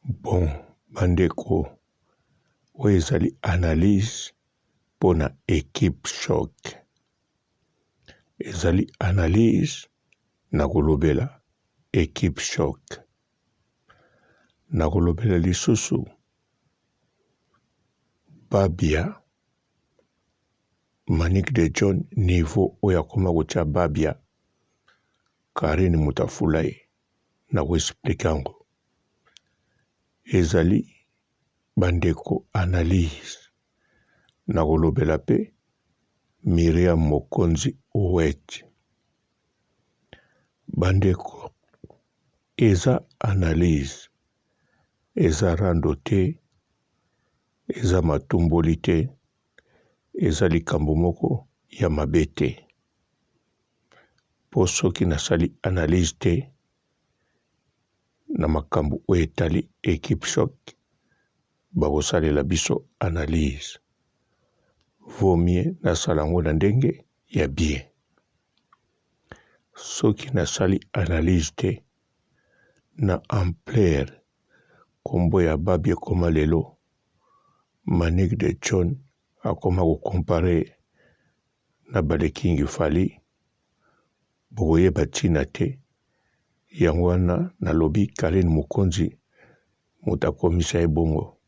Bon bandeko oyo ezali analyse pona equipe choc ezali analyse na kolobela equipe choc na kolobela lisusu Babia Manick de John niveau oyo akoma kotia Babia Carine moto afula ye na ko explique yango ezali ba ndeko analyse na kolobela pe Miriam Mokonzi Owet ba ndeko eza analyse eza rando te eza matumboli te eza likambo moko ya mabe te. Po soki nasali analyse te na makambo oyo etali equipe choc, bakosalela biso analyse. Vaut mieux nasala yango na ndenge ya bien. Soki nasali analyse te na ampleur kombo ya Babia ekoma lelo, Manick de John akoma ko comparer na bale king fally bokoyeba tina te yango wana nalobi carine mokonzi moto akomisa ye bongo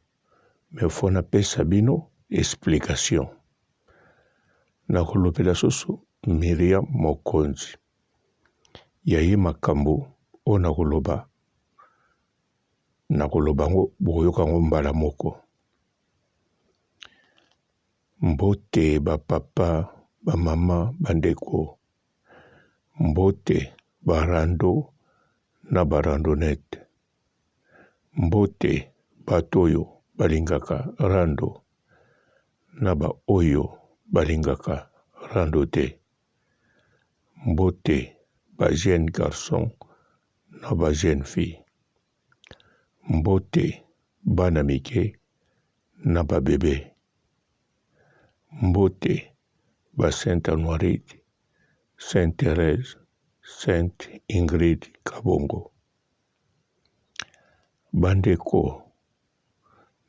mais faut napesa bino explication nakolobela susu miriam mokonzi ya ye makambo oyo nakoloba nakoloba yango bokoyoka yango mbala moko. Mbote ba papa, ba mama, ba ndeko. Mbote ba rando na ba randonnette. Mbote bato oyo balingaka rando na ba oyo balingaka rando te. Mbote ba jeunes garçons na ba jeunes filles. Mbote bana mike na ba bebe. Mbote ba Sainte Anuarite, Sainte Therèse, Sainte Ingrid Kabongo. Bandeko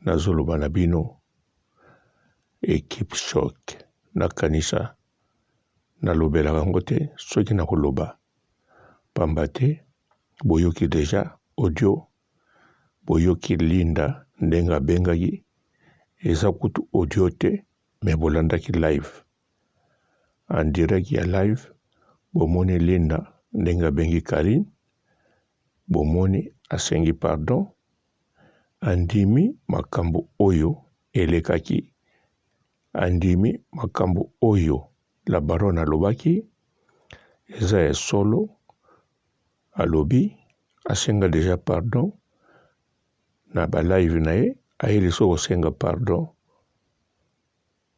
nazoloba na bino equipe choc nakanisa nalobelaka yango te soki nakoloba pamba te boyoki deja audio boyoki Linda ndenge abengaki eza kutu audio te mais bolandaki live en direct ya live bomoni Linda ndenge abengi Carine bomoni asengi pardon andimi makambo oyo elekaki andimi makambo oyo la baronne alobaki eza ya solo alobi asenga dejà pardon na ba live na ye aye lisusu kosenga pardon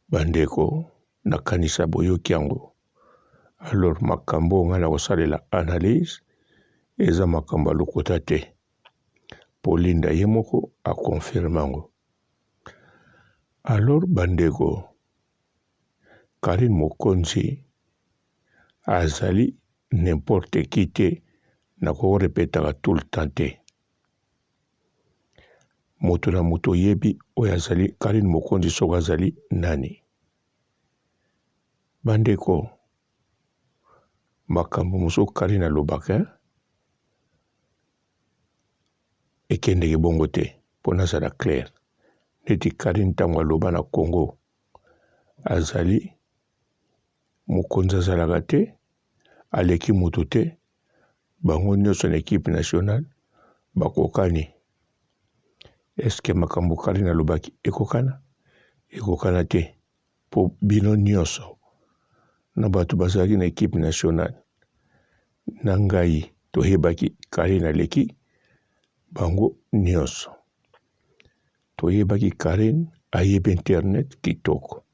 bandeko nakanisa boyoki yango alors makambo oyo ngai nakosalela analyse eza makambo ya lokuta te po Linda ye moko aconfirme yango alors bandeko Carine Mokonzi azali n'importe qui te nako repetaka tout le temps te moto na moto oyebi oyo azali Carine Mokonzi soki azali nani bandeko makambo mosusu Carine alobaka ekendeke bongo te mpo nazala claire neti Carine ntango aloba na Congo azali mokonzi azalaka te aleki moto te bango nyonso na equipe nationale bakokani eske makambo Carine alobaki ekokana ekokana te mpo bino nyonso na bato bazalaki na equipe nationale na ngai toyebaki Carine aleki bango nyonso toyebaki Carine ayebi internet kitoko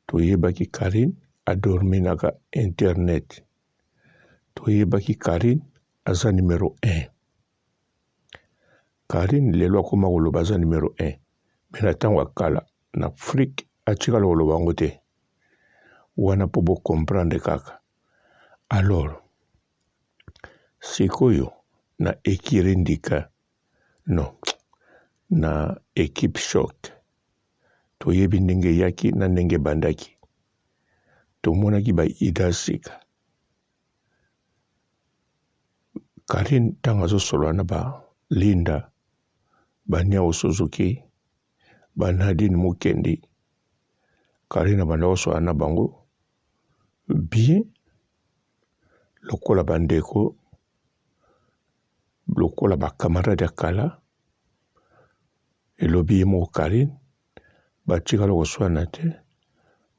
toyebaki Carine adorminaka internet toyebaki Carine aza numero 1 Carine lelo akoma koloba aza numero 1 me na ntango ya kala na Afrique atikala koloba yango te wana mpo bo comprendre kaka alors sikoyo na ekiri ndika. Non, na equipe choc toyebi ndenge eyaki na ndenge ebandaki. Tomonaki ba ida sika. Carine ntango azosolola na ba Linda, ba Niao Suzuki, ba Nadine Mukendi, Carine abanda kosolola na bango bien lokola bandeko, lokola ba camarade ya kala. Elobi ye moko Carine, batikala koswana te,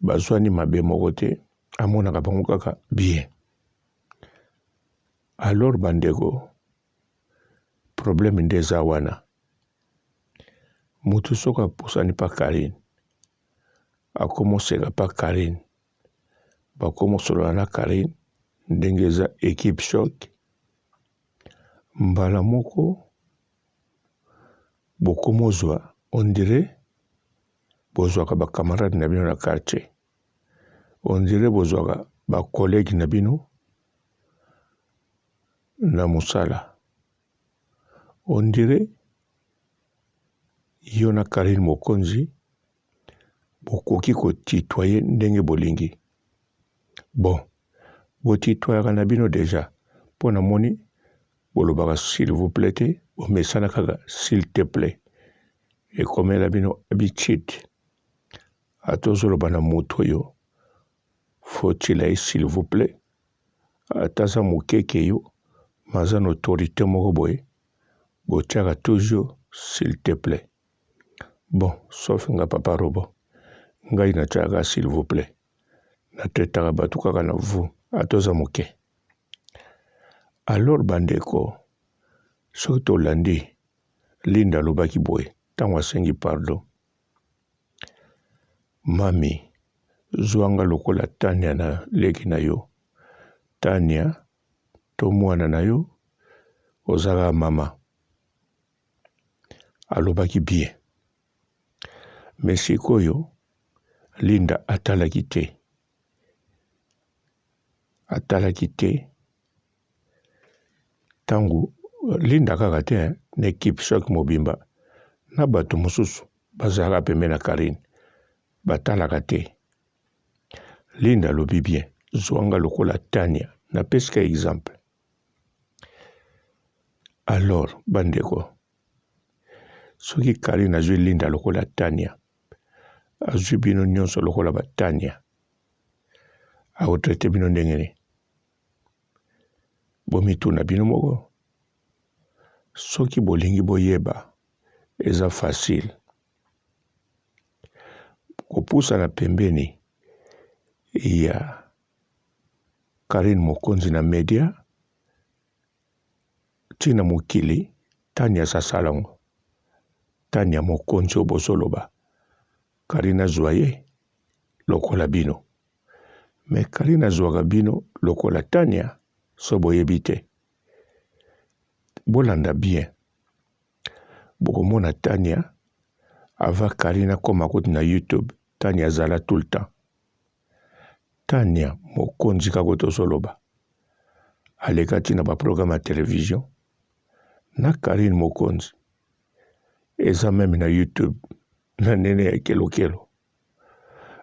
bazwani mabe moko te, amonaka bango kaka bien. Alors bandeko, problème nde eza wana. Mutu soki apusani pa Carine, akomoseka pa Carine, bakomosolola na Carine ndenge eza equipe choc, mbala moko bokomozwa on dirait bozwaka ba camarade na bino na quartier, on dirait bozwaka ba collègue na bino na mosala, on dirait yo na Carine Mokonzi bokoki ko tutoyer ndenge bolingi. Bon, bo tutoyaka na bino dejà mpo namoni bolobaka s'il vous plait te, bomesana kaka s'il te plait. Ekomela bino habitude. Ata ozoloba na moto oyo faut tiela ye s'il vous plait, ata aza mokeke yo, mais aza na autorite moko boye, botiaka toujours s'il te plait. Bon, sauf nga papa robot, ngai natiaka s'il vous plait. Na traitaka bato kaka na vous, ata oza moke. Alors bandeko, soki tolandi Linda alobaki boye ntango asengi pardon, Mami, zwa nga lokola Tania na leki na yo. Tania to mwana na yo, oza kaka mama. Alobaki bien. Mais sikoyo Linda atalaki te. Atalaki te ntango Linda kaka te na equipe choc mobimba na bato mosusu bazalaka pembeni na Carine batalaka te. Linda alobi bien, zwa nga lokola Tania, napesi ka exemple. Alors bandeko, soki Carine azwi Linda lokola Tania, azwi bino nyonso lokola ba Tania, akotraite bino ndenge nini? Bomituna bino moko. Soki bolingi boyeba, eza facile. Kopusana pembeni ya Carine Mokonzi na media ti na mokili Tania aza sala ngo. Tania Mokonzi oyo bozoloba Carine azwa ye lokola bino. Mais Carine azwaka bino lokola Tania so boyebi te. Bolanda bien. Bokomona Tania avant Carine akoma kutu na YouTube Tania azala tout le temps. Tania mokonzi kaka oyo tozoloba aleka ti na ba programme ya television na Carine mokonzi eza meme na YouTube na nene ya kelokelo.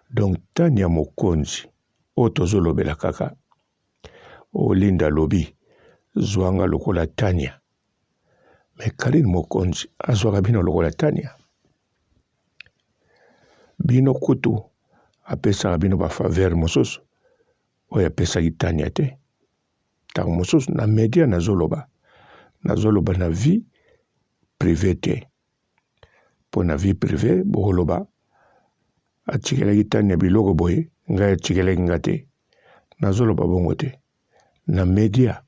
Donc Tania mokonzi oyo tozolobela kaka oyo Linda alobi zwa nga lokola Tania, mais Carine mokonzi azwaka bino lokola Tania. Bino kutu apesaka bino ba faveur mosusu oyo apesaki Tania te. Ntango mosusu na media nazoloba, nazoloba na vie privee te. Mpo na vie privee bokoloba atikelaki Tania biloko boye, ngai atikelaki nga te. Nazoloba bongo te. Na media,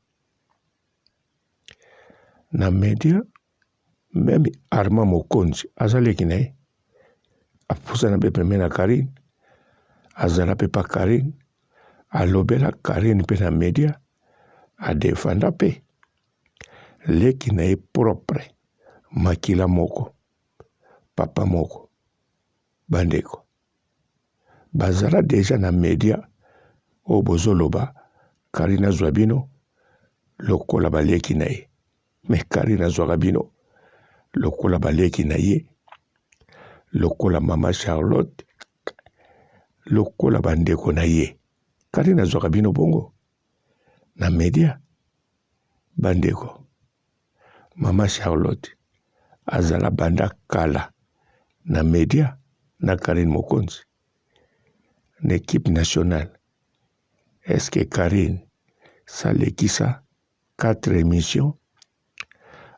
na media meme Armand Mokonzi aza leki na ye, apusana mpe pembeni na Carine, azala mpe pa Carine, alobela Carine mpe na media, adefanda mpe leki na ye propre, makila moko, papa moko, bandeko bazala deja na media oyo bozoloba Carine azwa bino lokola baleki na ye. Mais Carine azwaka bino. lokola baleki na ye, lokola mama Charlotte, lokola bandeko na ye. Karine azwaka bino bongo na media bandeko. Mama Charlotte azala banda kala na media na Karine Mokonzi na equipe nationale. Est-ce que Karine salekisa 4 emissions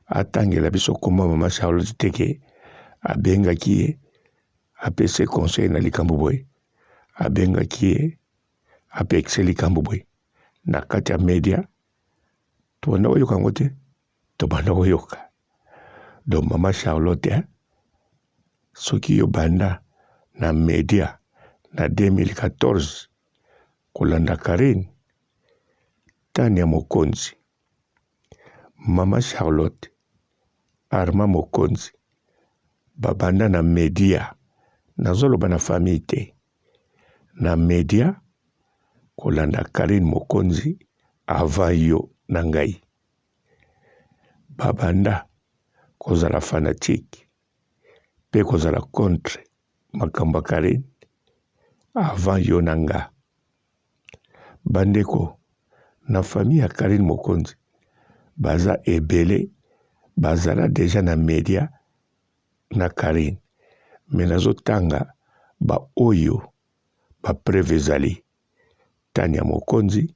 atangela biso kombo mama Charlotte te ke abengaki ye apesi conseil na likambo boye, abengaki ye apekisi likambo boye na kati ya media? Tobanda koyoka yango te, tobanda koyoka. Donc mama Charlotte, hein? Soki yo banda na media na 2014 kolanda Karine Tania Mokonzi, mama Charlotte, Armand Mokonzi babanda na media, nazoloba na famille te, na media kolanda Karine Mokonzi avant yo na ngai, babanda kozala fanatique pe kozala contre makambo ya Karine avant yo na nga. Bandeko na famille ya Karine Mokonzi baza ebele, bazala deja na media na Karine, mais nazotanga ba oyo ba preuve ezali Tania Mokonzi,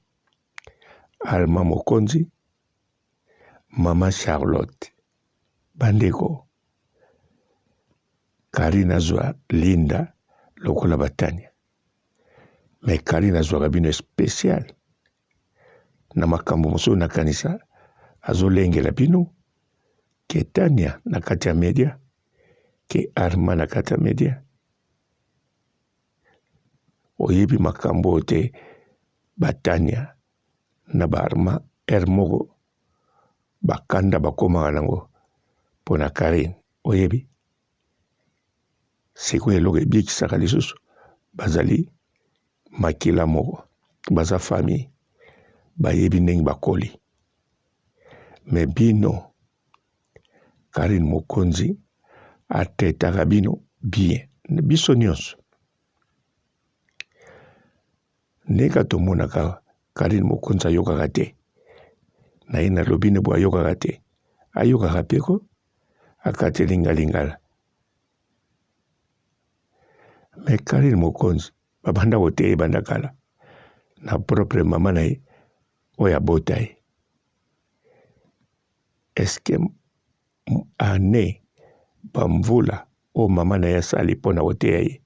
Alma Mokonzi, Mama Charlotte. Bandeko, Karine azwa Linda lokola ba Tania, mais Karine azwaka bino spécial na makambo mosusu. Nakanisa azolengela bino ke Tania na kati ya media, ke Arma na kati ya media. Oyebi makambo oyo te, batania na baarma aire moko bakanda bakomaka nango mpo na Karine. Oyebi sikoyo eloko ebikisaka lisusu, bazali makila moko, baza famille, bayebi ndenge bakoli. Me bino, Karine Mokonzi atetaka bino bien, biso nyonso ndenge tomonaka Karine Mokonzi ayokaka te na ye, nalobi ne bo ayokaka te, ayokaka mpe ko akateli nga lingala. Me Karine Mokonzi babanda koteya ebanda kala na propre mama na ye oyo abota ye. Eske ane bamvula oyo mama na ye asali mpo na koteya ye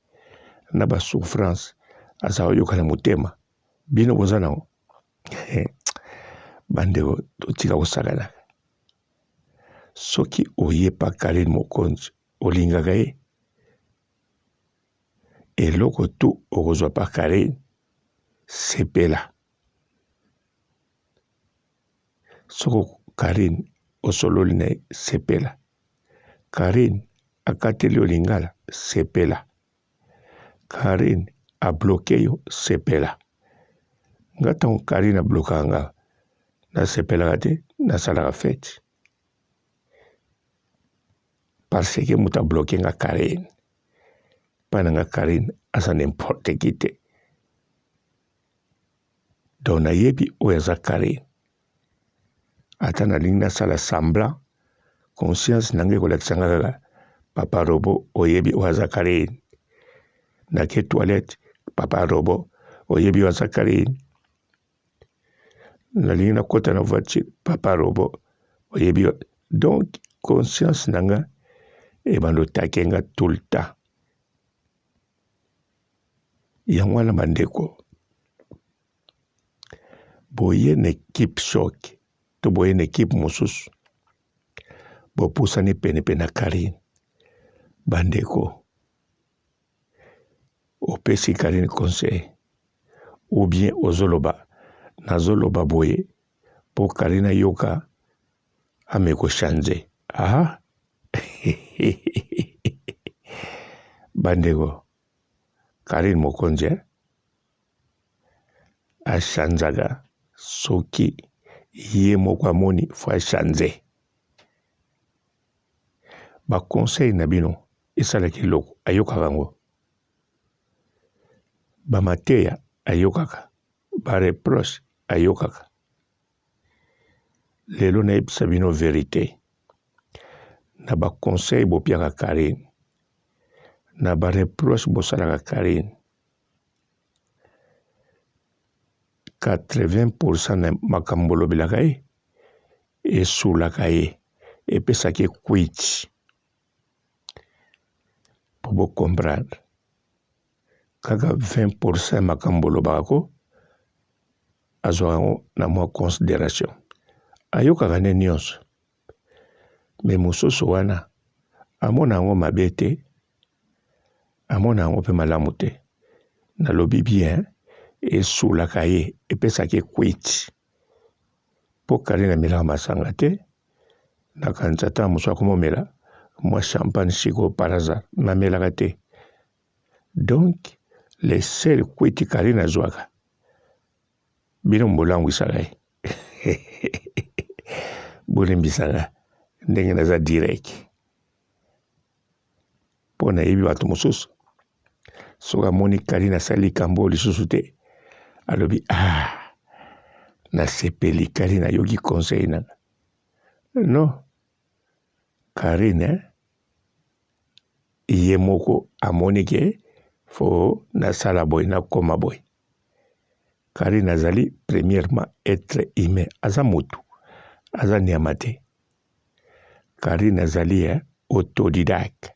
na basouffrance aza koyoka na motema, bino boza nango? Bandeko, totika kosakanaka. Soki oyepa Karine Mokonzi, olingaka ye, eloko tu okozwa pa Karine, sepela. Soko Karine osololi na ye, sepela. Karine akateli yo lingala, sepela. Karine abloke yo, sepela. Nga ntango Karine ablokaka nga, nasepelaka te, nasalaka fete parce que moto abloke nga Karine, mpa na nga Karine aza n'importe qui te. Donc nayebi oyo aza Karine. Ata nalingi nasala semblant, conscience na ngai ekolakisa nga kaka papa robo, oyebi oyo aza Karine. Nake toilette, papa robo, oyebi oyo aza Karine. Nalingi nakota na voiture, papa robo, oyebi. Donc conscience na nga ebanda otake nga tout le temps. Yango wana bandeko, boye na ekipe choc to boye na ekipe mosusu, bopusani penepene na Karine. Bandeko, opesi Karine conseil ou bien ozoloba, nazoloba boye mpo Karine ayoka ame kochange. Aha bandeko, Karine Mokonzi achanzaka soki ye moko amoni fo achanze. Ba conseil na bino esalaka eloko, ayokaka yango. Ba mateya ayokaka, ba reproche ayokaka. Lelo nayebisa bino verite na ba conseil bopiaka Carine, na ba reproche bosalaka Carine, 80% na makambo bolobelaka ye esulaka ye, epesaka ye kwiti po bo comprendre. Kaka 20% ya makambo bolobaka ko azwaka yango na mwa consideration, ayokaka nde nionso mais mosusu wana amona yango mabe te, amona yango pe malamu te. Nalobi bien esulaka ye, epesaka ye kwiti po Carine amelaka masanga te, nakanisa tango mosusu akoma komela mwa champagne sikoyo par hasard mais amelaka te. Donc le seul kwiti Carine azwaka bino bolangwisaka ye bolimbisa nga ndenge naza direct mpo nayebi bato mosusu soki amoni Carine asali likambo oyo lisusu te alobi ah nasepeli Carine ayoki conseil na nga non Carine ye moko amoni ke fo nasala boye nakoma boye Carine azali premièrement etre humain aza mutu aza niama te Carine azali eh, autodidacte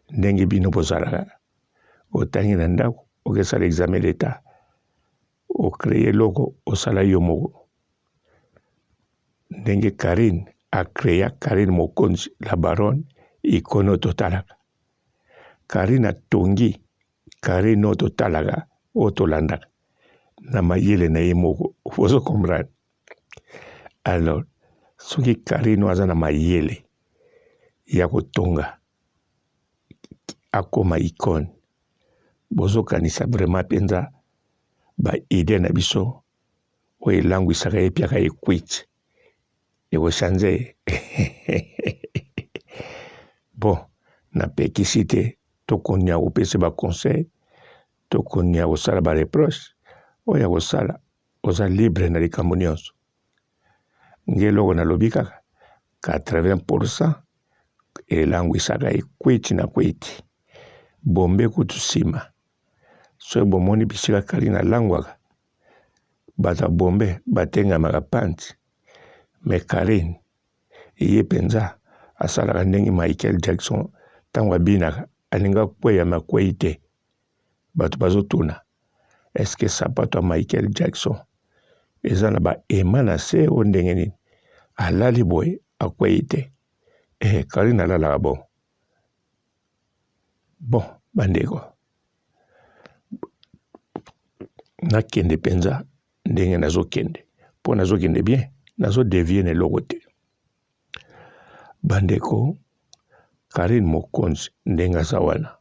ndenge bino bozalaka otangi na ndako okesala examen d'etat ocree eloko osala yo moko ndenge Carine acrea Carine Mokonzi la baronne icone oyo totalaka Carine atongi Carine oyo totalaka oyo tolandaka na mayele na ye moko ozo comprendre alors soki Carine oyo aza na mayele ya kotonga akoma icone bozokanisa vraiment mpenza ba idee na biso oyo elangwisaka ye epiaka ye kwiti ekochange ye bon napekisi te tokonia kopesa ba conseil tokonia kosala ba reproche oyo ya kosala oza libre na likambo nyonso nge eloko nalobi kaka 80 pourcent elangwisaka ye kwiti na kwiti bombe kutu nsima soki bomoni bisika Carine alangwaka bato ya bombe batengamaka panzi mais Carine ye penza asalaka ndenge Michael Jackson ntango abinaka alingi akweya me akweyi te bato bazotuna eske sapato ya Michael Jackson eza na ba ema na se o ndenge nini alali boye akweyi te eh Carine alalaka bongo Bon bandeko nakende mpenza ndenge nazokende mpo nazokende bien nazo devie na eloko te bandeko Carine Mokonzi ndenge aza wana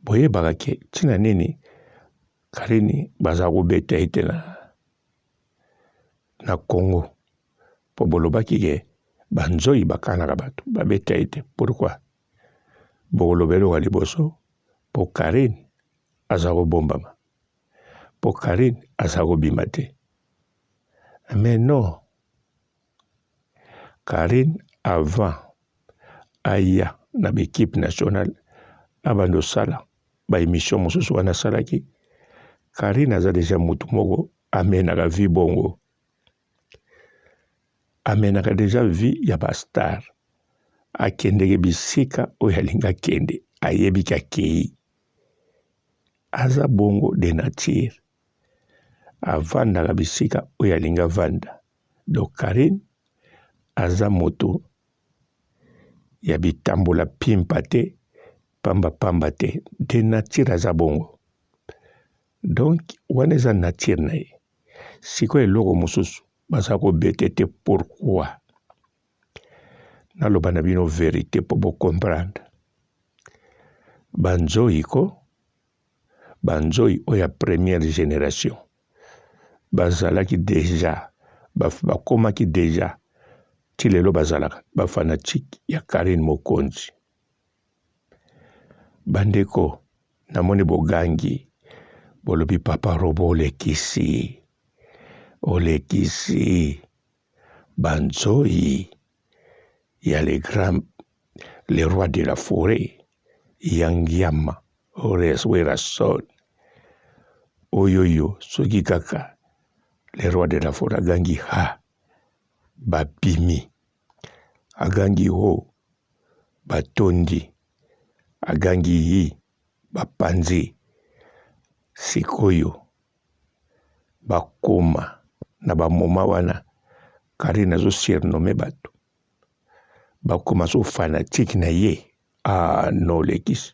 boyebaka ke ntina nini Carine baza kobeta ye te na Congo Po bolobaki ke ba nzoyi bakanaka batu babeta ye te pourquoi? Bokoloba eloko ya liboso po Carine aza kobombama po Carine aza kobima te mais non Carine avant aya na ba equipe nationale abanda osala ba emission mosusu wana asalaki Carine aza deja mutu moko amenaka vie bongo Amenaka dejà vie ya ba star akendeke bisika oyo alingi akende ayebi ke akeyi aza bongo de nature avandaka bisika oyo alingi avanda donc Carine aza moto ya bitambola pimpa te pamba pamba te de nature aza bongo donc wana eza nature na ye. Sikoyo eloko mosusu baza kobete te pourquoi? Naloba na bino verite po bo comprendre. Ba nzoyi ko, ba nzoyi oyo ya première generation bazalaki dejà, bakomaki dejà. Ti lelo bazalaka ba fanatique ya Carine Mokonzi. Bandeko namoni bogangi bolobi papa robo olekisi olekisi banzoyi ya le grand le roi de la forêt ya ngiama ores werrason oyoyo soki kaka le roi de la forêt agangi ha babimi agangi ho batondi agangi hi bapanzi sikoyo bakoma na ba moment wana Carine azo surnome bato bakoma so fanatique na ye ah no olekisi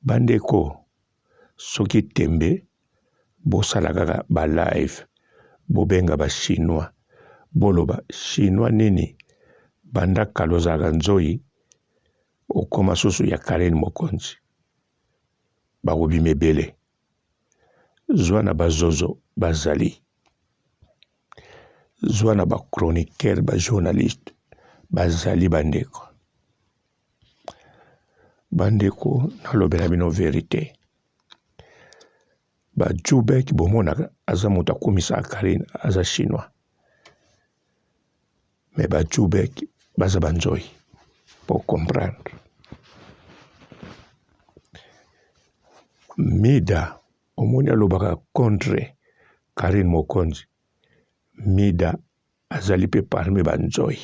bandeko soki tembe bosala kaka ba live bobenga ba chinois boloba chinois nini banda kala ozalaka nzoyi okoma susu ya Carine mokonzi bakobima ebele zwa na ba zozo bazali zwa na ba chroniqueur ba journaliste bazali bandeko bandeko nalobela bino verite ba Djubek bomonaka aza moto akumisaka Carine aza chinois mais ba Djubek baza ba nzoyi po comprendre Mida omoni alobaka contre Carine Mokonzi Mida azali pe parmi ba nzoyi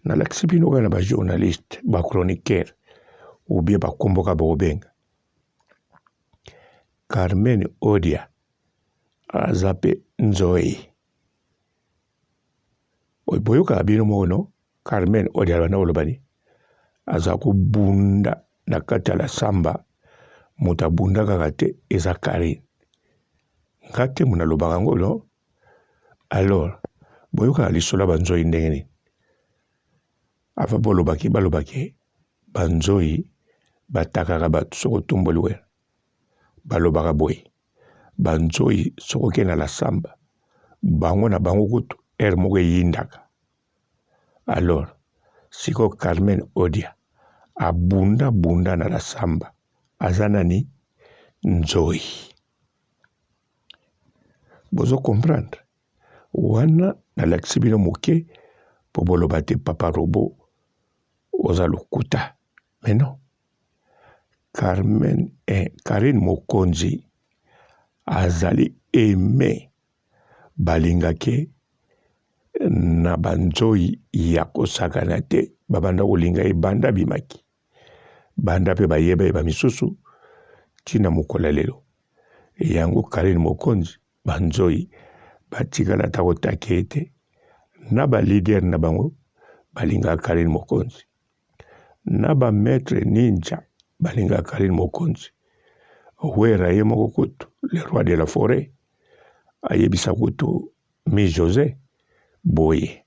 nalakisi bino kaka na ba journaliste ba chroniqueur ou bien ba kombo kaka bokobenga Carmen Odia aza pe nzoyi boyokaka bino moko no Carmen Odia abanda koloba nini aza kobunda na kati ya la samba moto abunda kaka te eza Carine nga te moto nalobaka yango no alors boyokaka lisolo ya banzoyi ndenge nini ava bolobaki balobaki banzoyi batakaka bato soki otumboli wera balobaka boye banzoyi soki okei na lasamba bango na bango kutu heure moko eyindaka alors sikoyo Carmen Odia abunda bunda na lasamba aza nani nzoyi bozo comprendre wana nalakisi bino moke po boloba te papa robot oza lokuta mais non Carmen eh, Carine Mokonzi azali aime balingake na banzoyi ya kosakana te babanda kolinga ye banda abimaki banda pe bayeba ye ba misusu ti na mokolo ya lelo yango Carine Mokonzi ba nzoyi batikala ata kotake ye te na ba leader na bango balingaka Carine Mokonzi na ba maitre ninja balingaka Carine Mokonzi Werra ye moko kutu le roi de la foret ayebisa kutu mi Jose boye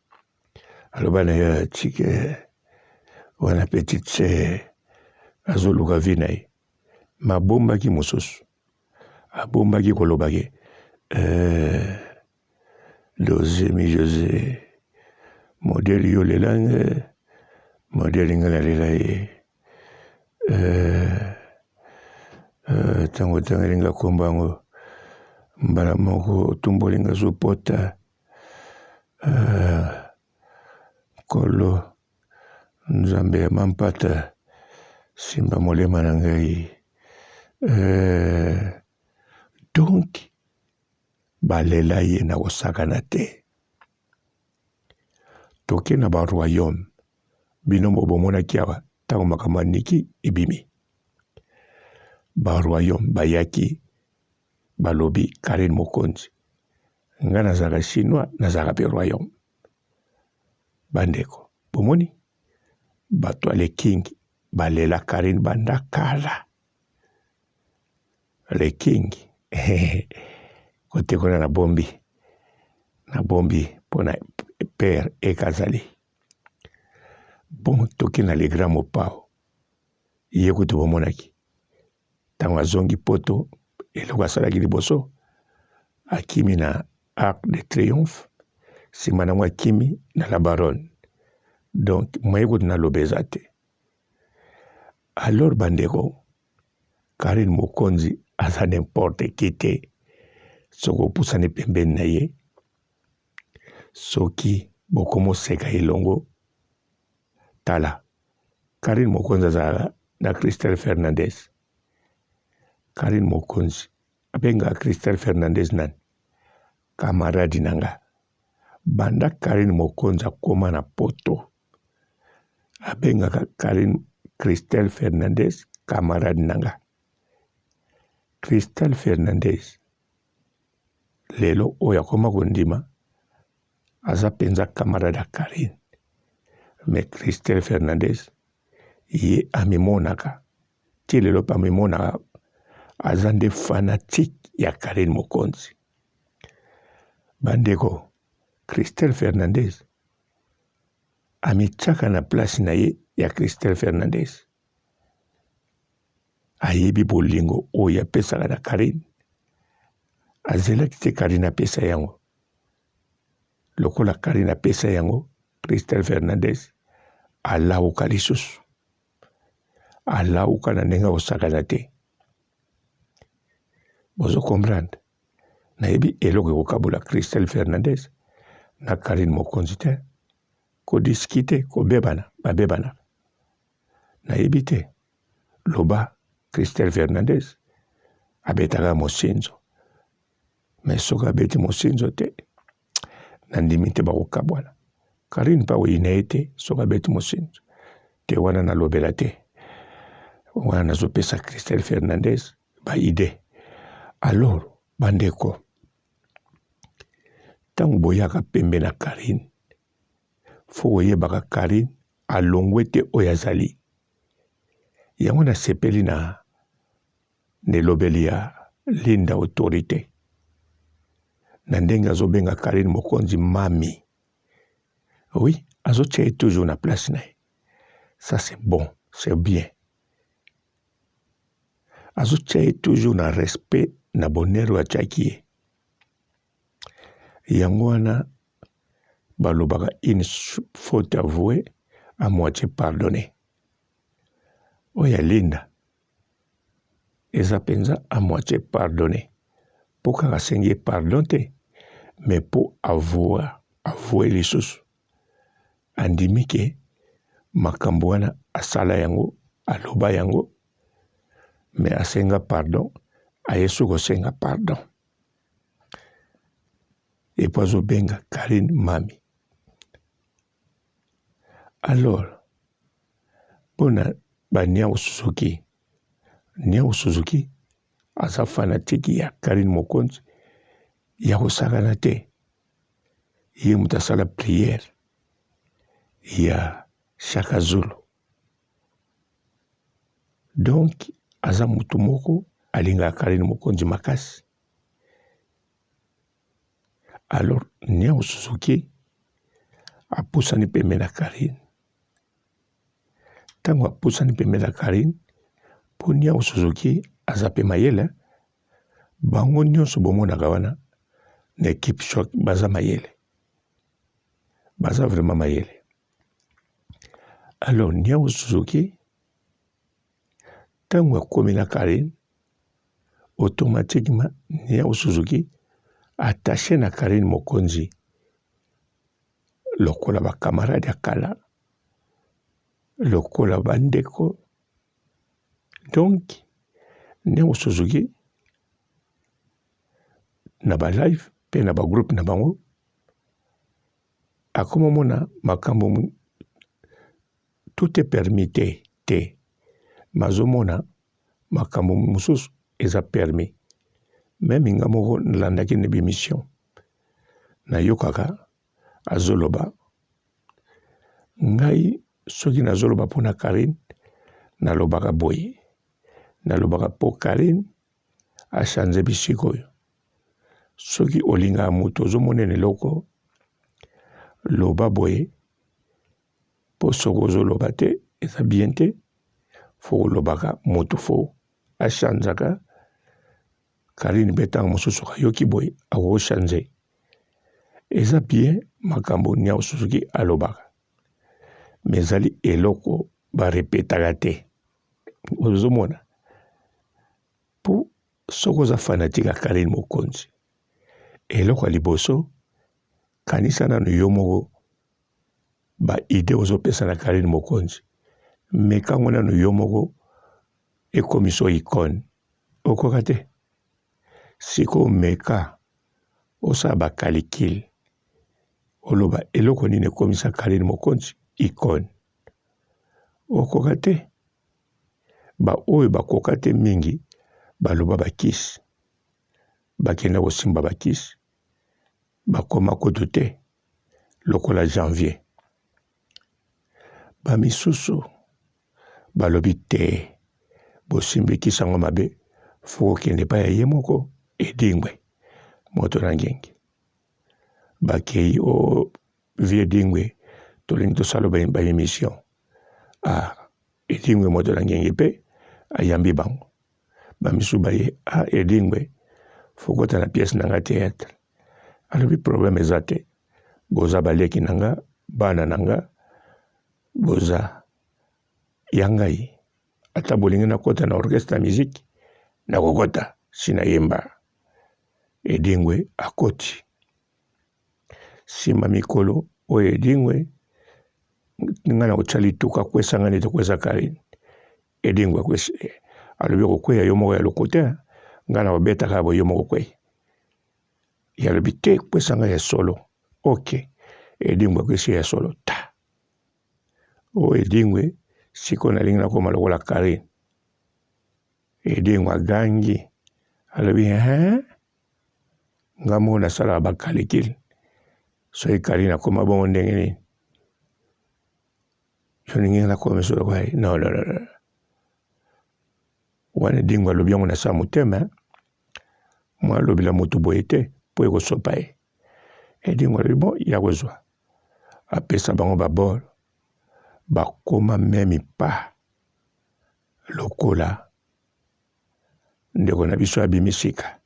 aloba na ye atike wana petite sœur azoluka vie na ye ma abombaki mosusu abombaki koloba ke eh, doze mi jose modele yo lela nge modele nga nalela ye eh, eh, ntango otangeli nga kombo yango mbala moko otumboli nga zopota eh, nkolo nzambe ya mampata simba molema na ngai eh, donc balela ye na kosakana te toke na ba royaume bino mo bomonaki awa ntango makambo ya niki ebimi ba royaume bayaki balobi karine mokonzi Nga nazalaka chinois nazalaka pe royaume bandeko bomoni bato ya le king balela Carine banda kala le king kote kuna na bombi na bombi mpona père ekazali bon toki na le grand mopao ye kutu bomonaki Ntango azongi poto, eloko asalaki liboso, akimi na Arc de Triomphe. Nsima nango akimi na la baronne. Donc moyen kutu naloba eza te. Alors bandeko, Carine Mokonzi aza n'importe qui te. Soki opusani pembeni na ye, soki bokomoseka elongo, tala Carine Mokonzi azalaka na Christelle Fernandez. Carine Mokonzi abengaka Christelle Fernandez nani? Camarade na nga. Banda Carine Mokonzi akoma na poto, abengaka Carine Christelle Fernandez camarade na nga. Christelle Fernandez lelo oyo akoma kondima aza mpenza camarade ya Carine. Mais Christelle Fernandez ye amimonaka ti lelo mpe amimonaka aza nde fanatique ya Carine Mokonzi. Bandeko, Christelle Fernandez amitiaka na place na ye ya Christelle Fernandez. Ayebi bolingo oyo apesaka na Carine. Azelaki te Carine apesa yango. Lokola Carine apesa yango, Christelle Fernandez alauka lisusu. Alauka na ndenge akosakana te. Bozo comprendre? Nayebi eloko ekokabola Christelle Fernandez na Carine Mokonzi te. Kodiskite, kobebana, babebanaka. Nayebi te. Loba Christelle Fernandez abetaka mosinzo. Mais soki abeti mosinzo te, nandimi te bakokabwana. Carine mpe akoyina ye te soki abeti mosinzo te. Wana nalobela te, wana nazopesa Christelle Fernandez ba idee. Alors bandeko, ntango boyaka pembe na Carine, fo koyebaka Carine alongwe te oyo azali. Yango nasepeli na elobeli ya Linda Autorité na ndenge azobenga Carine Mokonzi mami. Oui, azotia ye toujours na place na ye. Ça c'est bon, c'est bien. Azotia ye toujours na respect na bonheur oyo atiaki ye. Yango wana balobaka une faute avouée à moitié pardonnée. Oyo ya Linda eza mpenza à moitié pardonné mpo kaka asengi ye pardon te, mais mpo avoue lisusu andimi ke makambo wana asala yango, aloba yango, mais asenga pardon, aye soki kosenga pardon epo azobenga Carine mami. Alors mpona ba Niao Suzuki, Niao Suzuki aza fanatique ya Carine Mokonzi ya kosakana te. Ye moto asala prière ya Shaka Zulu. Donc aza moto moko alingaka Carine Mokonzi makasi. Alors Niao Suzuki apusani pembeni na Carine. Ntango apusani pembeni na Carine, mpo Niao Suzuki aza mpe mayele, bango nyonso bomonaka wana na equipe choc baza mayele, baza vraiment mayele. Alors Niao Suzuki ntango akomi na Carine, automatiquement Niao Suzuki attaché na Carine Mokonzi lokola ba camarade ya kala, lokola bandeko. Donc Niao Suzuki na ba live mpe na ba groupe na bango akoma mona makambo tout est permis te te, mazomona makambo mosusu eza permis. Meme nga moko nalandaki na bemission, nayokaka azoloba ngai soki nazoloba mpona Carine nalobaka boye, nalobaka mpo Carine achange bisika oyo. Soki olingaka moto ozomonela eloko, loba boye, mpo soki ozoloba te eza bien te. Fo kolobaka moto fo achangeaka. Carine mpe ntango mosusu ayoki boye akochange. Eza bien makambo Niao Suzuki alobaka, mais ezali eloko ba repetaka te. Ozomona po soki oza fanatique ya Carine Mokonzi, eloko ya liboso kanisa nanu yo moko ba idee ozopesa na Carine Mokonzi, meka yango nanu yo moko ekomisa yo icone, okoka te? Sikoyo meka osala ba calcul oloba eloko nini ekomisa Carine Mokonzi icone, okoka te? Ba oyo bakoka te mingi baloba ba kisi, bakenda kosimba ba kisi bakoma kutu te lokola janvier. Ba misusu balobi te bosimbi kisi yango mabe fo kokende epai ya ye moko Edingwe moto na ngengi. Bakei o oh, vieux Edingwe tolingi tosala ba emission. Ah, Edingwe moto na ngengi mpe ayambi bango. Ba misusu baye ah Edingwe fo kota na pièce na nga théâtre. Alobi problème eza te boza baleki na nga bana na nga boza ya ngai ata bolingi nakota na orchestre ya musique nakokota si nayemba. Edingwe akoti nsima mikolo oyo Edingwe nga na kotya lituka kwesa nga neti kwesa Karine. Edingwe akwesi alobi okokweya yo moko ya lokuta nga na kobetaka boye yo moko kwei. Ye alobi te kwesa nga ya solo. Ok Edingwe akwesi ya solo ta. Oyo Edingwe sikoyo nalingi nakoma lokola Karine. Edingwe agangi alobi hein nga moko nasalaka ba calcul soki Karine akoma bongo ndenge nini? Olingi nga nakoma miso lokola ye? Non, non, non. Wana Edingwe alobi yango na sa motema mwa alobela moto boye te mpo ekosopa ye. Edingwe alobi bon ya kozwa apesa bango babor bakoma meme pa lokola ndeko na biso abimi sika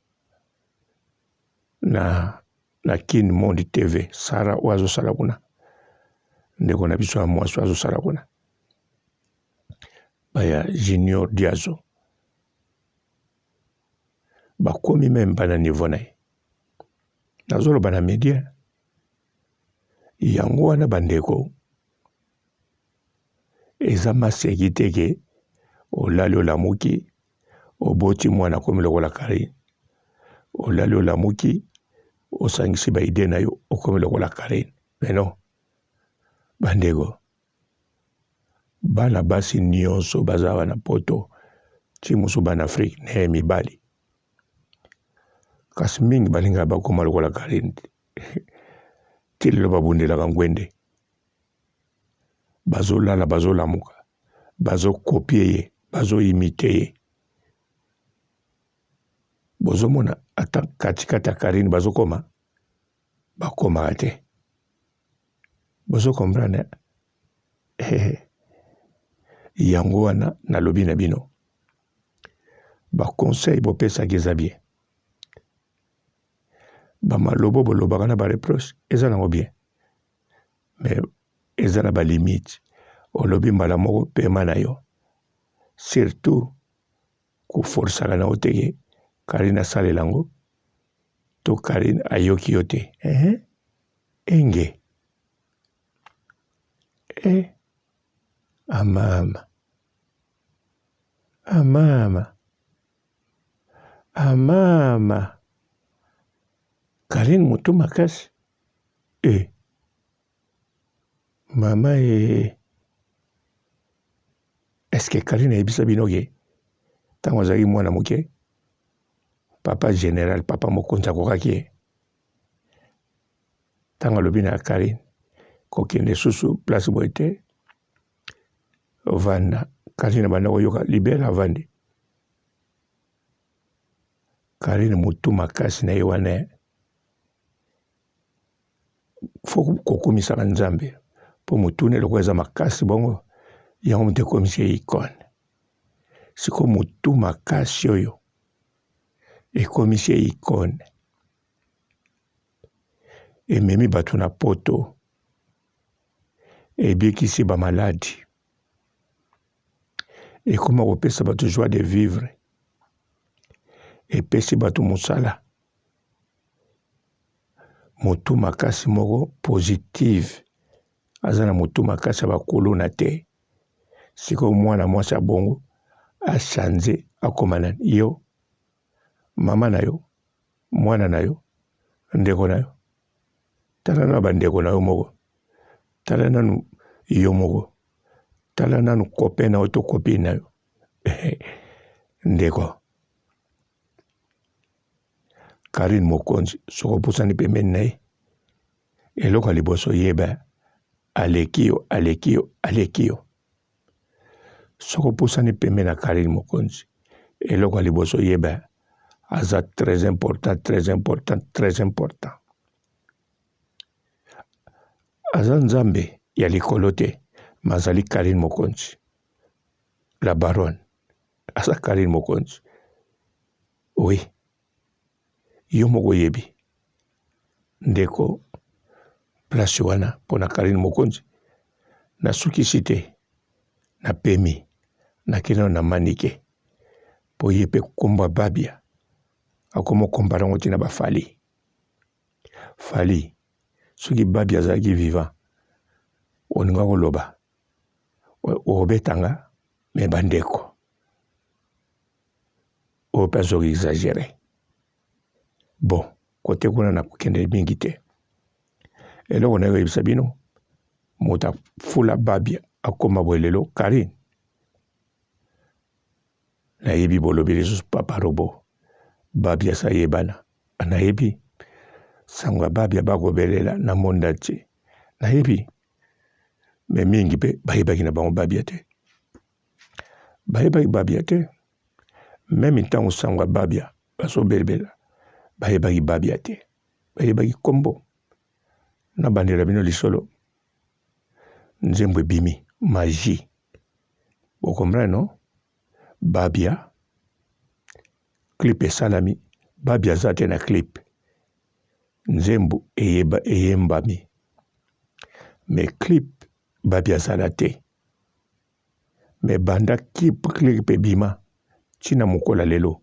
na na Kin Monde TV Sarah oyo azosala kuna ndeko na biso ya mwasi oyo azosala kuna baya Junior Diazo bakomi meme ba na niveau na ye nazoloba na media yango wana bandeko eza maseki te ke olali olamuki oboti mwana akomi lokola Carine olali olamuki osangisi ba idee na yo okomi lokola Carine mais non bandeko bana basi nyonso baza wana poto ti mosusu bana Afrique naye mibali kasi mingi balingaka bakoma lokola Carine ti lelo babundelaka ngwende bazolala bazolamuka bazo copier ye bazo imiter ye bozomona ata katikati ya Carine bazokoma bakomaka te bozo comprendre eh? yango wana nalobi na bino ba conseil bopesaki eza bien ba malobo bolobaka na ba reproche eza nango bien mais eza na ba limite olobi mbala moko pema na yo surtout koforsaka na yo te ke Carine asalela yango to Carine ayoki yo te eh enge eh amama amama amama Carine motu makasi eh Mama ee est ce que Carine ayebisa bino ke ntango azalaki mwana moke papa general papa mokonzi akokaki ye ntango alobi na Carine kokende susu place boye te vanda Carine abanda koyoka libela avandi Carine motu makasi na ye wana fo kokumisaka Nzambe mpo motuna eloko eza makasi bongo yango moto ekomisi ye icone. Sikoyo motu makasi oyo ekomisi ye icone. Ememi bato na poto. Ebikisi ba maladi. Ekoma kopesa bato joie de vivre. Epesi bato mosala. Motu makasi moko positive. Aza na motu makasi ya bakuluna te. Sikoyo mwana mwasi ya bongo a change akoma nani? Yo mama na yo, mwana na yo, ndeko na yo. Tala nanu bandeko na yo moko, tala nanu yo moko, tala nanu copain na yo to copine na yo. Ndeko Carine Mokonzi, soki opusani pembeni na ye, eloko ya liboso yeba aleki yo, aleki yo, aleki yo. Soki opusani pembeni na Carine Mokonzi, eloko ya liboso yeba aza très important, très important, très important. Aza nzambe ya likolo te, ma azali Carine Mokonzi, la baronne. Aza Carine Mokonzi. Oui, yo moko oyebi ndeko place wana mpo na Carine Mokonzi. Nasukisi te, napemi, nakei na Manike mpo ye mpe kombo ya Babia akoma okompare yango ti na ba Fally. Fally soki Babia azalaki vivant olinga koloba okobeta nga me bandeko oyo mpe azo exagere. Bon, kote kuna nakokende mingi te. Eloko naye koyebisa bino, moto afula Babia akoma boye lelo Carine. Nayebi bolobi lisusu papa robo Babia sayebana. Nayebi sango ya Babia bakobelela na monde entier. Nayebi me mingi mpe bayebaki na bango Babia te. Bayebaki Babia te. Meme ntango sango ya Babia bazobelebela bayebaki Babia te. Bayebaki kombo. Nabandela bino lisolo. Nzembo ebimi magie. Bo comprendre non? Babia clip esalami, Babia aza te na clip. Nzembo eyeba eyembami. Mais clip Babia azala te. Mais banda clip clip ebima tina mokolo ya lelo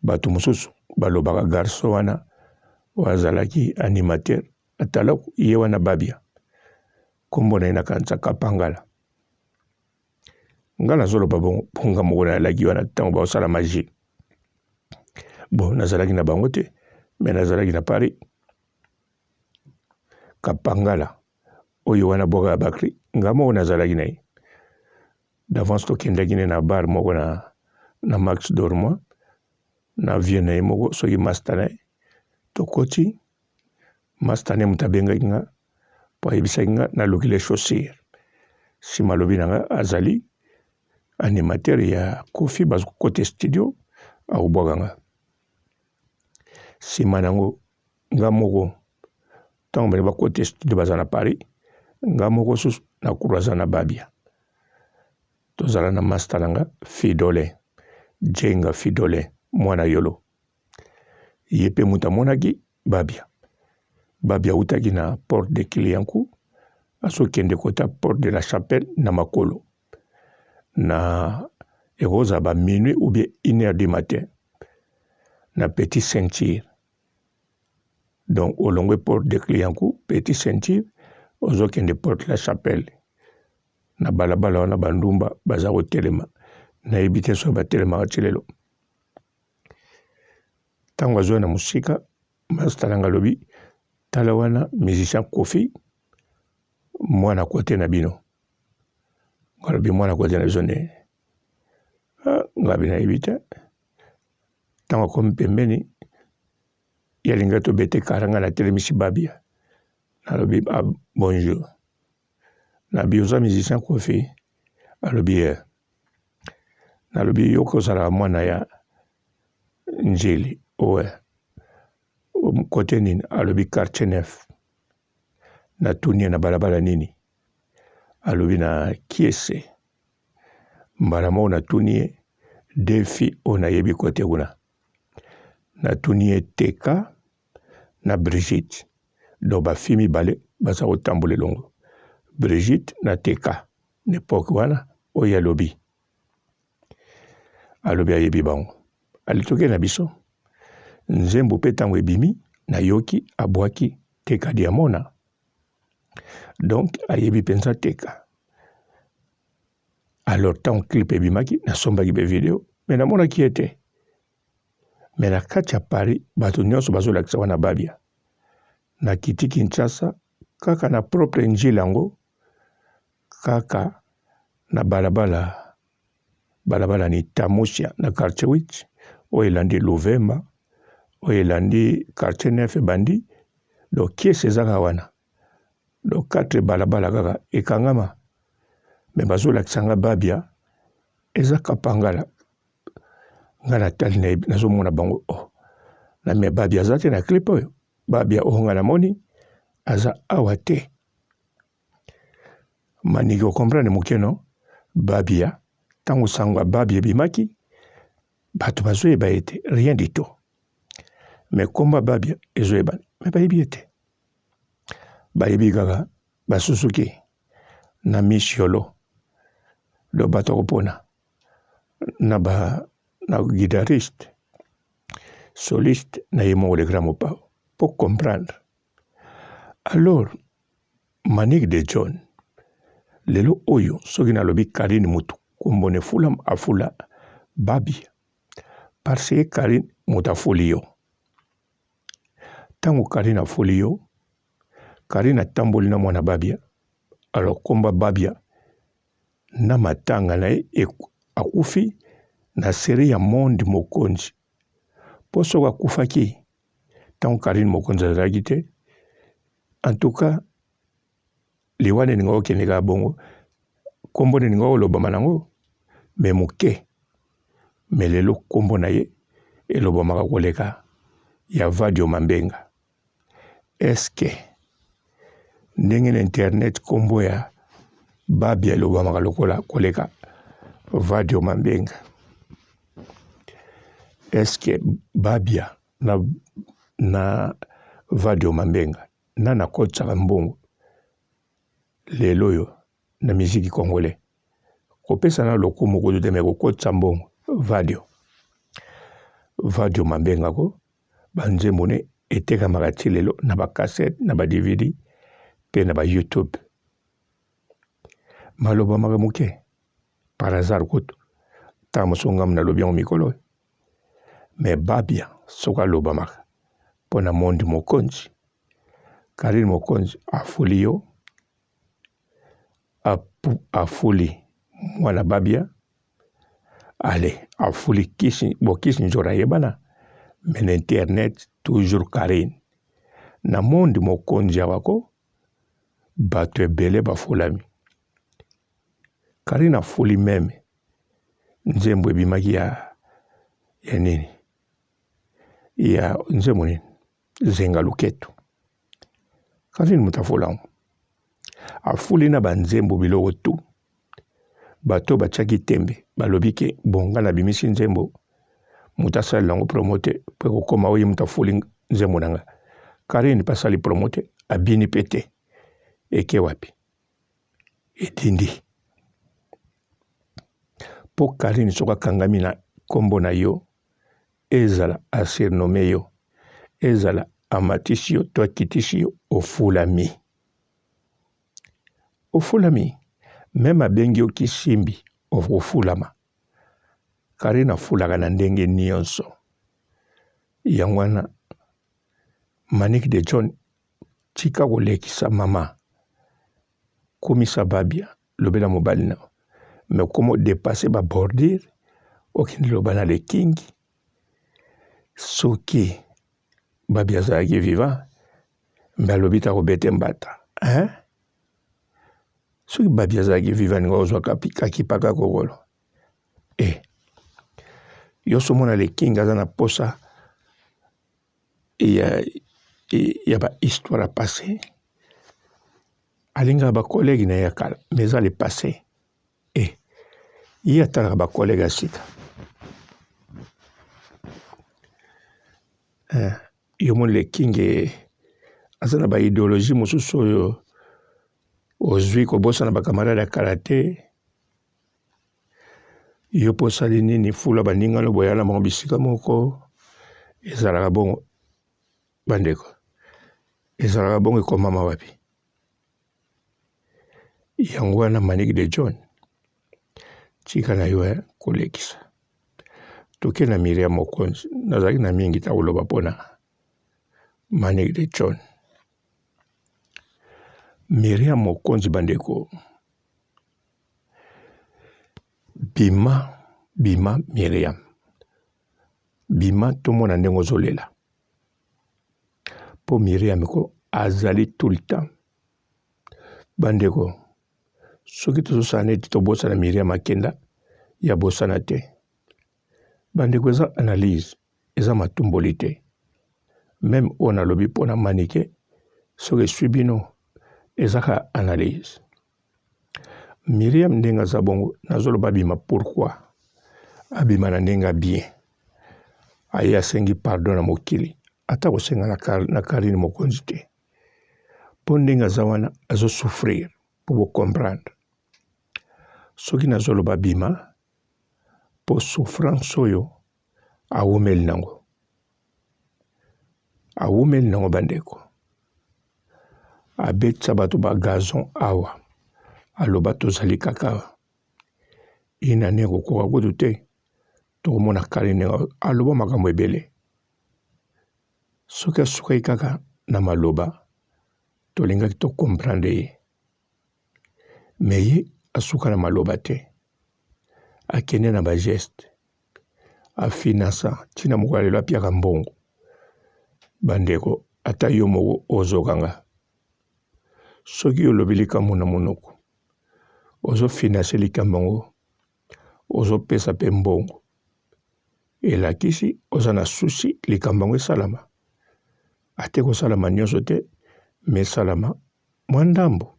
bato mosusu balobaka garçon wana oyo azalaki animateur atalaku ye wana Babia kombo na ye nakanisa Kapangala. Nga nazoloba bongo mpo nga moko nayalaki wana ntango baosala magie. Bon, nazalaki na bango te, mais nazalaki na Paris. Kapangala oyo wana bwaka ya bakri, nga moko nazalaki na ye. D'avance tokendaki ne na bar moko na, na Max Dormois na vieux na ye moko soki master na ye. Tokoti, master ne moto abengaki nga mpo ayebisaki nga naluki les chaussures. Nsima alobi na nga azali animateur ya Koffi, bazokota studio akobwaka nga. Nsima nango nga moko ntango bale bakota studio baza na Paris, nga moko susu na croisa na Babia. Tozala na master na nga Fidolin Jenga Fidolin mwana yolo. Ye mpe moto amonaki Babia. Babia autaki na porte de Clignancourt azokende kota porte de la Chapelle na makolo na ekozala ba minuit ou bien une heure du matin na petit ceinture. Donc olongwe porte de Clignancourt petit ceinture ozokende porte la Chapelle na balabala wana bandumba baza kotelema, nayebi te soki batelemaka ti lelo. Ntango azwa na mosika master nanga alobi tala wana musicien Koffi mwana kote na bino. Alobi mwana kote na biso nde ngabi nayebi te. Ntango akomi pembeni ye alingi tobete kara, nga natelemisi Babia nalobi ah, bonjour nabi oza musicien Koffi? Alobi ye. Nalobi yo kozalaka mwana ya Njili owe kote nini? Alobi quartier neuf. Natuni ye na balabala nini? Alobi na Kiese. Mbala moko natuni ye defi oyo nayebi kote kuna. Natuni ye Teka na Brigitte. Donc ba filles mibale baza kotambola elongo, Brigitte na Teka na epoque wana oyo alobi alobi ayebi bango. Ale toke na biso nzembo mpe ntango ebimi nayoki abwaki Teka Diamona, donc ayebi mpenza Teka. Alors ntango clip ebimaki nasombaki mpe video me namonaki ye te. Me na kati ya Paris bato nyonso bazolakisa wana Babia. Nakiti Kinshasa kaka na propre njila yango kaka na balabala balabala ni Tamusia na quartier 8 oyo elandi Luvemba oyo elandi quartier 9 ebandi donc kiese eza kaka wana donc 4 balabala kaka ekangama me bazolakisa nga Babia eza Kapangala nga natali nazomona bango oh na me Babia aza te na clip oyo Babia oyo nga namoni aza awa te. Maniki o comprendre moke no Babia ntango sango ya Babia ebimaki bato bazoyeba ye te rien du tout me komba Babia ezoyebana me bayebi ye te bayebi kaka basusuki na misiolo do bato akopona na ba na guitariste soliste na ye moko le grand mopao po comprendre. Alors Manick de John lelo oyo soki nalobi Carine mutu kombo ne fula afula Babia parce que Carine moto afuli yo ntango Carine afuli yo Carine atamboli na mwana Babia alors komba Babia na matanga na ye akufi na serie ya monde mokonzi mpo soki akufaki ntango Carine mokonzi azalaki te en tout cas liwa nde ninga okende kaka bongo nkombo nde ninga olobama nango me moke me lelo nkombo na ye elobamaka koleka ya Vadio Mambenga. Eske ndenge na internet nkombo ya Babia elobamaka lokola koleka Vadio Mambenga? Eske Babia na, na Vadio Mambenga nani akotisaka mbongo lelo oyo na miziki congolais? Kopesa na lokumu kutu te me kokotisa mbongo Vadio. Vadio Mambenga ko banzembo ne etekamaka ti lelo na ba cassette na ba DVD mpe na ba YouTube. Malobamaka moke par hasard kutu ntango mosusu ngambo nalobi yango mikolo oyo me Babia soki alobamaka mpo na monde mokonzi Carine mokonzi afuli yo afuli mwana Babia ale afuli kisi bo kisi nzora ayebana me na internet toujours Carine na monde mokonzi awa ko bato ebele bafulami Carine afuli meme nzembo ebimaki ya ya nini ya nzembo nini zenga luketu Carine moto afula yango afuli na banzembo biloko tu bato batiaki tembe balobi ke bonga nabimisi nzembo moto asalela yango promo te mpo ekokoma oyo moto afuli nzembo na nga Carine mpe asali promo te abini mpe te eke wapi etindi mpo Carine soki akangami na nkombo na yo ezala asurnome yo ezala amatisi yo to akitisi yo ofulami ofulami meme abengi yo kisimbi okofulama Carine afulaka na ndenge nyonso yango wana Manick de John tika kolekisa mama kumisa Babia lobela mobali na yo mais okoma odepasse ba bordure okende loba na le king soki Babia azalaki vivant mbe alobi ta kobete mbata hein? Soki Babia azalaki vivant ninga ozwa kakipaka kokolo e yo so omona le king aza na posa ya, ya ba histoire ya passé alingaka ba collègue na ye ya kala mais eza le passé e ye atalaka ba collègue ya sika eh, yo moni le king. Aza na ba ideologie mosusu oyo ozwi kobosana ba camarade ya kala te. Yo mpo osali nini fula baninga no boya na bango bisika moko ezalaka bongo bandeko ezalaka bongo ekomama wapi yango wana Manick de John tika na yo eh, kolekisa toke na Miriam Mokonzi nazalaki na mingi ta koloba mpona Manick de John Miriam Mokonzi bandeko bima bima Miriam bima tomona ndenge ozolela mpo Miriam ko azali tout le temps bandeko soki tozosala neti tobosana Miriam akenda ya bosana te bandeko eza analyse eza matumboli te meme oyo nalobi mpo na manike soki eswi bino eza kaka analyse Miriam ndenge aza bongo nazoloba abima pourquoi abima na ndenge ya bien aye asengi pardon na mokili ata kosenga na, Kar na Karine mokonzi te mpo ndenge aza wana azo souffrir mpo bo comprendre soki nazoloba bima mpo souffrance oyo awumeli nango awumeli nango bandeko abetisa bato ba gazon awa aloba tozali kaka inane ekokoka kutu te tokomona kale ndenge aloba makambo ebele soki asukaki kaka na maloba tolingaki to comprendre ye me ye asuka na maloba te akende na bageste afinansa ntina mokolo ya lelo apiaka mbongo bandeko ata yo moko ozokanga soki olobi likambo na monoko ozofinanse likambo yango ozopesa mpe mbongo elakisi oza na susi likambo yango esalama ate kosalama nyonso te me esalama mwa ndambo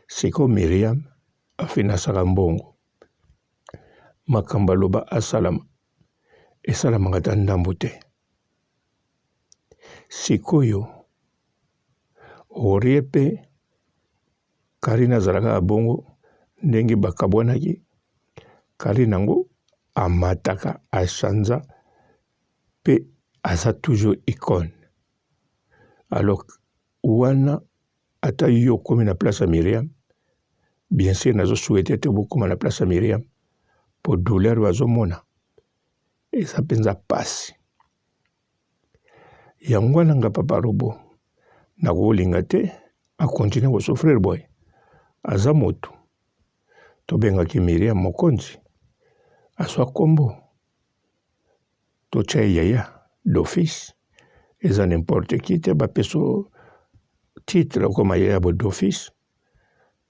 sikoyo miriam afinasaka mbongo makambo aloba asalama esalamaka ata ndambo te sikoyo orie mpe Carine azalaka kaka bongo ndenge bakabwanaki Carine yango amataka a chanza pe aza toujours icone alors wana ata yo okomi na place ya Miriam bien sûr nazo souhaite te bokoma na place ya Miriam po douleur oyo azomona eza mpenza pasi Yango wana nga papa robot nakolinga te a continuer ko souffrir boye aza motu tobengaki Miriam mokonzi azwa kombo totya ye yaya d'office eza n'importe qui te bapeso titre okoma yaya bo d'office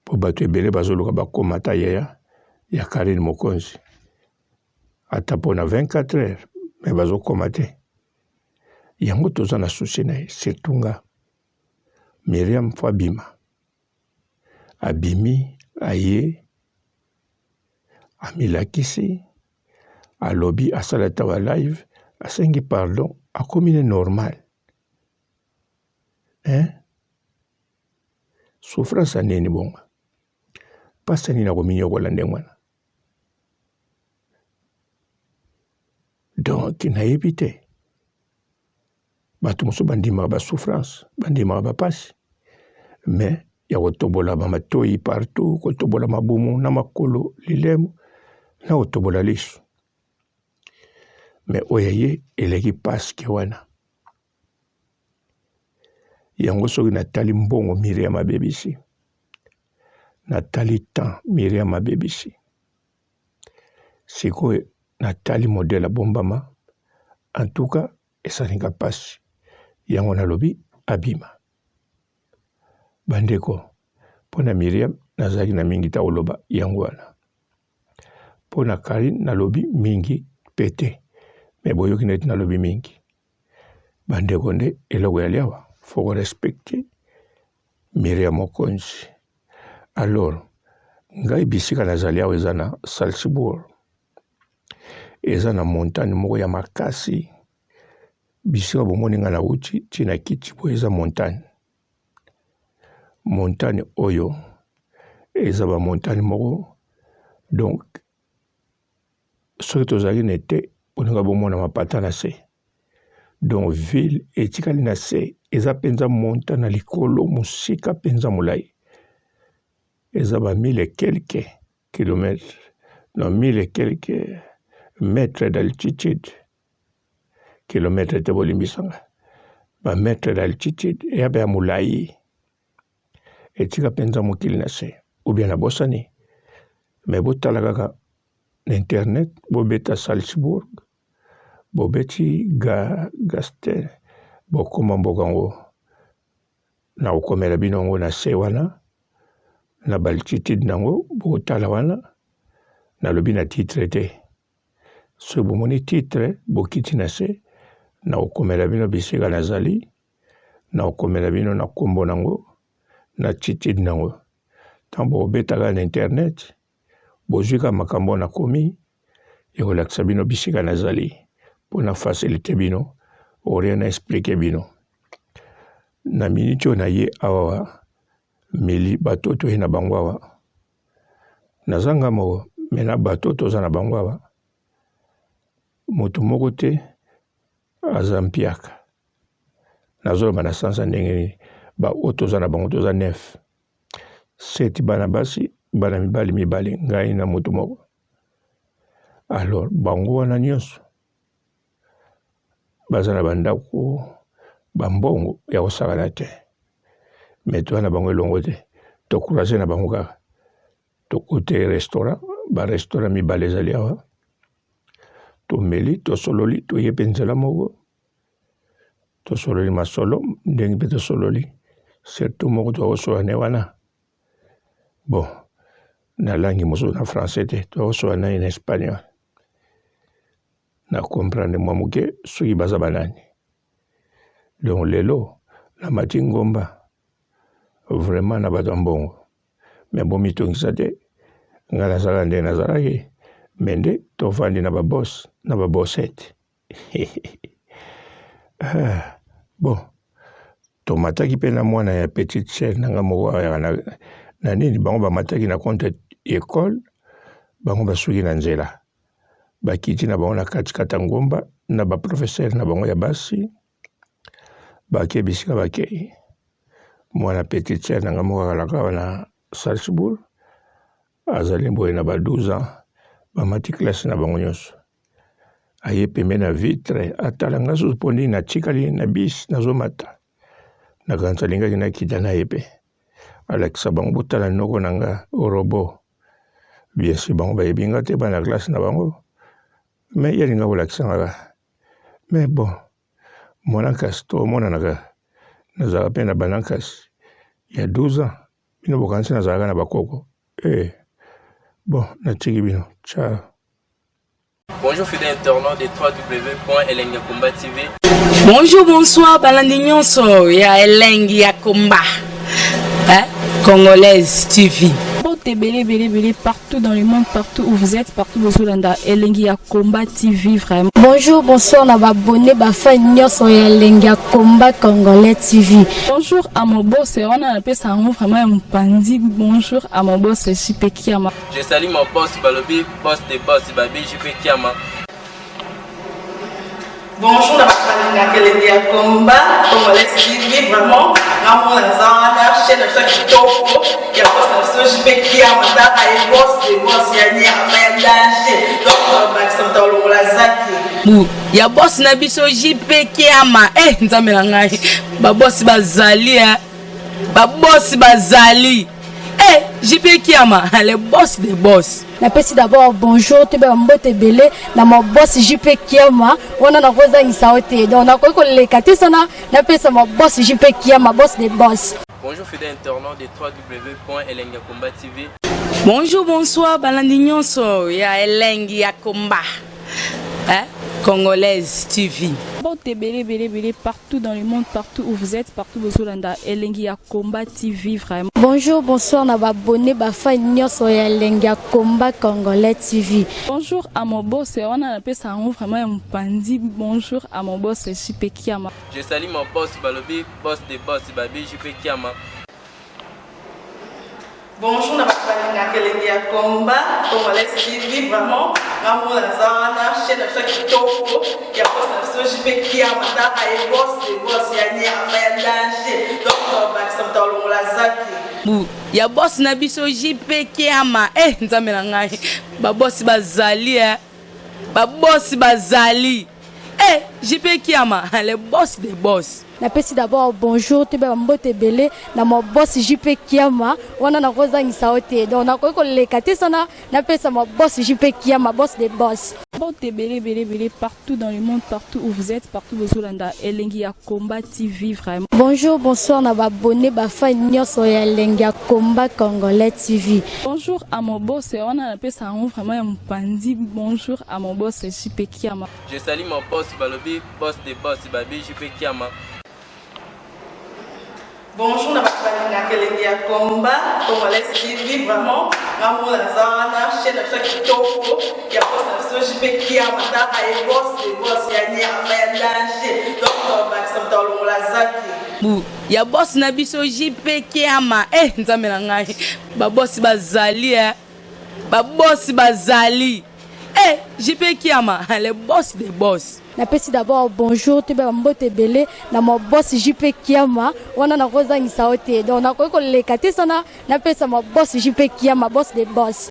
po bato ebele bazoluka bakoma ata yaya ya Carine Mokonzi ata pona 24 heures me bazokoma te yango toza na souci na ye surtout nga Miriam fo abima abimi aye amilakisi alobi asala ata ba live asengi pardon akomi ne normal hein Souffrance ya nini bongo? Pasi ya nini akominyokola ndenge wana? Donc nayebi te. Bato mosusu bandimaka ba souffrance, bandimaka ba pasi. Mais ya kotobola ba matoyi partout, kotobola mabumu na makolo, lilemo na kotobola liso. Mais oyo ya ye eleki pasi ke wana. Yango soki natali mbongo Miriam abebisi, natali temps Miriam abebisi, sikoyo natali modèle abombama, en tout cas esali nga pasi, yango nalobi abima. Bandeko, mpo na Miriam nazalaki na mingi ta koloba yango wana. Mpo na Carine nalobi mingi pe te, me boyoki neti nalobi mingi. Bandeko nde eloko ya liawa faut ko respecter Miriam Mokonzi. Alors ngai bisika nazali awa eza na Salzbourg, eza na montagne moko ya makasi. Bisika bomoni nga nauti ti na kiti boye eza montagne. Montagne oyo eza ba montagne moko donc soki tozalaki na ete bolinga bomona mapata na se. Donc ville etikali na se eza mpenza montagne na likolo mosika mpenza molai eza ba mille et quelques kilomètres non mille et quelques mètres d'altitude. Kilomètre te bolimbisa nga ba mètre d'altitude eya pe ya molayi etika mpenza mokili na se ou bien nabosani mais botala kaka na internet bobeta Salzburg bobeti ga Gastein bokoma mboka yango nakokomela bino yango na se wana na ba altitude na yango bokotala wana nalobi na titre te. Soki bomoni titre bokiti na se nakokomela bino bisika nazali, nakokomela bino na kombo nango na altitude nango. Tango bokobeta kaka na internet bozwi kaka makambo oyo nakomi ekolakisa bino bisika nazali mpo na facilite bino au rien na explique bino. Na minute oyo naye awa mili bato oyo toye na bango awa Naza nga moko mais na bato oyo toza na bango awa moto moko te aza mpiaka. Nazoloba na sens ya ndenge nini? Ba oyo toza na bango toza 9 7 bana basi bana mibali mibale ngai na moto moko. Alors bango wana nyonso baza na ba ndako ba mbongo ya kosakana te mais toza na bango elongo te to croise na bango kaka tokote restaurant ba restaurant mibale ezali awa tomeli tosololi toye mpe nzela moko tosololi masolo ndenge mpe tosololi surtout moko tokosola ne wana bon na langi mosusu na français te tokosola na ye na espagnol Na comprendre mwa moke soki baza ba nani. Donc lelo namati ngomba vraiment na bato ya mbongo mais bomitungisa te nga nazalaka ndenge nazalaki mais nde tovandi na ba boss na ba bossette ah, bon tomataki mpe na mwana ya petite sœur na nga moko ayaka na, na nini bango bamataki na compte école bango basuki na nzela Bakiti na bango na kati kati ya ngomba na ba professeur na bango ya basi bake bisika bakei. Mwana petite sœur na nga moko azalaka awa na Salzbourg azali boye na ba 12 ans bamati classe na bango nyonso aye pembeni ya vitre atala nga susu mpo nini natikali na bus nazomata nakanisa alingaki nakita na ye mpe alakisa bango botala noko na nga robot Bien sur bango bayebi nga te bana classe na bango mais ye alinga kolakisa nga kaka mais bon mwana kasi tomonanaka nazalaka mpe na banankasi ya 12 ans bino bokanisi nazalaka na bakoko eh bon natiki bino ciao. Bonjour fidèles internautes de www.elengiyakomba TV. Bonjour, bonsoir, balandi nyonso ya Elengi ya Komba. Hein? Congolaise TV. Mbote ebele ebele ebele partout dans le monde, partout où vous êtes, partout bozolanda Elengi ya Combat TV vraiment. Bonjour, bonsoir na ba abonnés, ba fans nyonso ya Elengi ya Combat Congolais TV. Bonjour à mon boss, wana napesa yango vraiment ya mopanzi. Bonjour à mon boss JP Kiama. Je salue mon boss balobi boss de boss babi JP Kiama. Bonjour na bato balingaka elengi ya combat congolais TV vraiment ngamona naza wana chaîne na biso ya kitoko ya boss na biso JP Kiama tala ye boss de boss ya nyama ya danger donc bakisa moto alongola zaki bu ya boss na biso JP Kiama eh nzambe na ngai ba boss bazali eh ba boss bazali Eh, JP Kiama, le boss des boss. Napesi d'abord bonjour toyeba mbote ebele na ma boss JP Kiama wana nakozangisa yo te donc nakoki koleka te sana napesa ma boss JP Kiama boss des boss. Bonjour fidèles internautes de www.elengiyakomba TV. Bonjour, bonsoir, balandi nyonso ya Elengi ya Komba. Hein? Congolaise TV. Mbote ebele ebele ebele partout dans le monde, partout où vous êtes, partout bozolanda Elengi ya Combat TV vraiment. Bonjour, bonsoir na ba abonné, ba fan nyonso ya Elengi ya Combat Congolais TV. Bonjour à mon boss, wana napesa yango vraiment ya mopandi. Bonjour à mon boss JP Kiama. Je salue mon boss balobi boss de boss babi JP Kiama. Bonjour na bato balingaka Elengi ya Combat Congolais TV, vraiment ngamona naza wana, chaîne na biso ya kitoko ya boss na biso JP Kiama. Taka ye, boss de boss ya nyama ya danger, donc tobakisa moto alongola zaki. Bu ya boss na biso JP Kiama. Eh, Nzambe na ngai, babosi bazali, eh babosi bazali. Eh, JP Kiama, le boss de boss. Napesi d'abord bonjour, toyeba mbote ebele na ma boss JP Kiama. Wana nakozangisa yo te, donc nakoki koleka te sana napesa ma boss JP Kiama, boss de boss. Mbote ebele ebele ebele partout dans le monde, partout où vous êtes, partout bozolanda Elengi ya Combat TV vraiment. Bonjour, bonsoir na ba abonné, ba fan nyonso ya Elengi ya Combat Congolais TV. Bonjour à mon boss, wana napesa yango vraiment ya mopandi. Bonjour à mon boss JP Kiama. Je salue mon boss balobi boss de boss babi JP Kiama. Bonjour na bato balingaka Elengi ya Combat Congolais TV, vraiment ngamona naza wana, chaîne na biso ya kitoko ya boss na biso JP Kiama. Taka ye, boss de boss ya nyama ya danger, donc tobakisa moto alongola zaki. Bu ya boss na biso JP Kiama. Eh, Nzambe na ngai, babosi bazali, eh babosi bazali. Eh, JP Kiama, le boss de boss. Napesi d'abord bonjour, toyeba mbote ebele na ma boss JP Kiama. Wana nakozangisa yo te, donc nakoki koleka te sana napesa ma boss JP Kiama, boss de boss.